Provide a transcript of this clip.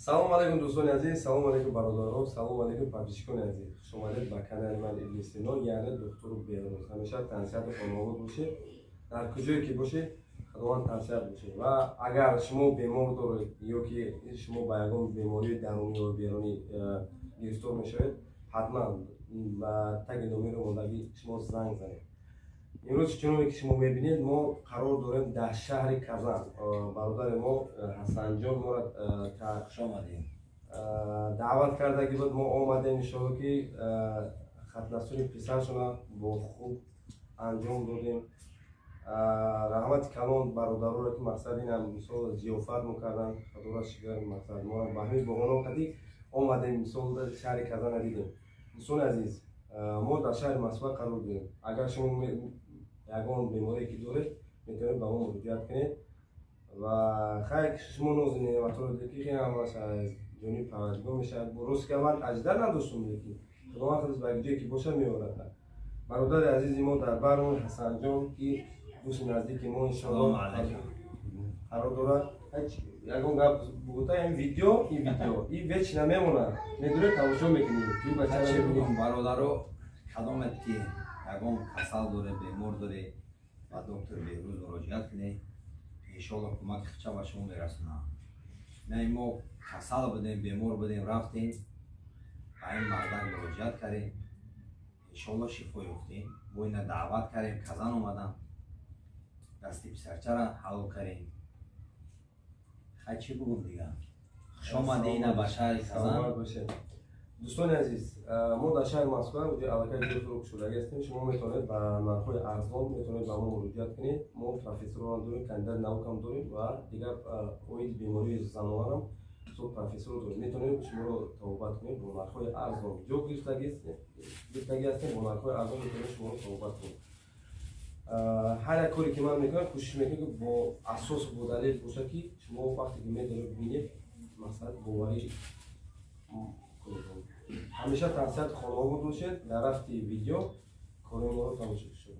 Салом алейкум, дӯстони азиз, салом алейкум, бародарон, салом алейкум, подписчикони азиз. Хуш омадед ба канали ман, Ибни Сино, яъне духтуру Беҳрӯз. Ҳамеша тансиҳату хонаобод бошед, дар куҷое ки бошед, Худованд тансиҳат бошед. Ва агар шумо бемор доред ё ки шумо ба ягон бемории дарунӣ ё берунӣ гирифтор мешавед, ҳатман ба таги номери мондагӣ шумо занг занед. Имрӯз, чуноне ки шумо мебинед, мо қарор дорем дар шаҳри Казан. Бародари мо Ҳасанҷон моро даъват кардаги буд, мо омадем. Иншолло, ки хатнасуни писаршона бо хуб анҷом додем. Раҳмати калон бародароро, ки мақсад инам мисол зиёфат мекарданд. Худоро шукр, мақсад мо ба ҳамин баҳоно қади омадем, мисол шаҳри Казана дидем. Дӯстони азиз, мо дар шаҳри Москва қарор дорем. Агар шумо ягон беморие ки доред, метавонед ба мо муроҷиат кунед. Ва хайр, шумо нозу неъматҳоро дидед, ки хеле ҳамаш аз ҷониби Парвардигор мешавад. Рост ки ман аҷда надоштум, лекин Худованд худаш ба ҷое ки бошад, меорад. Бародари азизи мо дар бармон, Ҳасанҷон, ки дӯсти наздики мо, иншоалло, қарор дорад. Ягон гап бугута. Ин видео ин вечно мемонад, медонед, тамошо мекунед. Бародаро, кадомет ки ягон касал доре, бемор доре, ба доктор Беҳрӯз муроҷиат кунед. Иншоалло, кӯмаки хича ба шумо мерасонам. Не, мо касал будем, бемор будем, рафтем, ба ин мардак муроҷиат кардем, иншоалло, шифо ёфтем. Бо ина даъват кардем, Казан омадам, дасти писарчара ҳалол кардем. Хай, чӣ бугум дига? Хушомадӣ ина ба шаҳри Казан. Дӯстони азиз, мо дар шаҳри Москва аллакай ҷои фурӯх шудагӣ ҳастем. Шумо метавонед ба нархҳои арзон метавонед ба мо муроҷиат кунед. Мо профессорам дорем, кандидати наукам дорем ва дигар оиди бемории занонарам профессор дорем. Метавонем шуморо табобат кунем бо нархҳои арзон. Ҷо гирифтагӣ ҳастем, бо нархҳои арзон метавонем шуморо табобат кунем. Ҳар як коре ки ман мекунам, кӯшиш мекунем, ки бо асос, бо далел бошад, ки шумо вақте ки медоред, бинед, мақсад боварӣ кунед. Ҳамеша тансиҳати хонаобод бошед. Дар рафти видео кори моро тамошо шуд.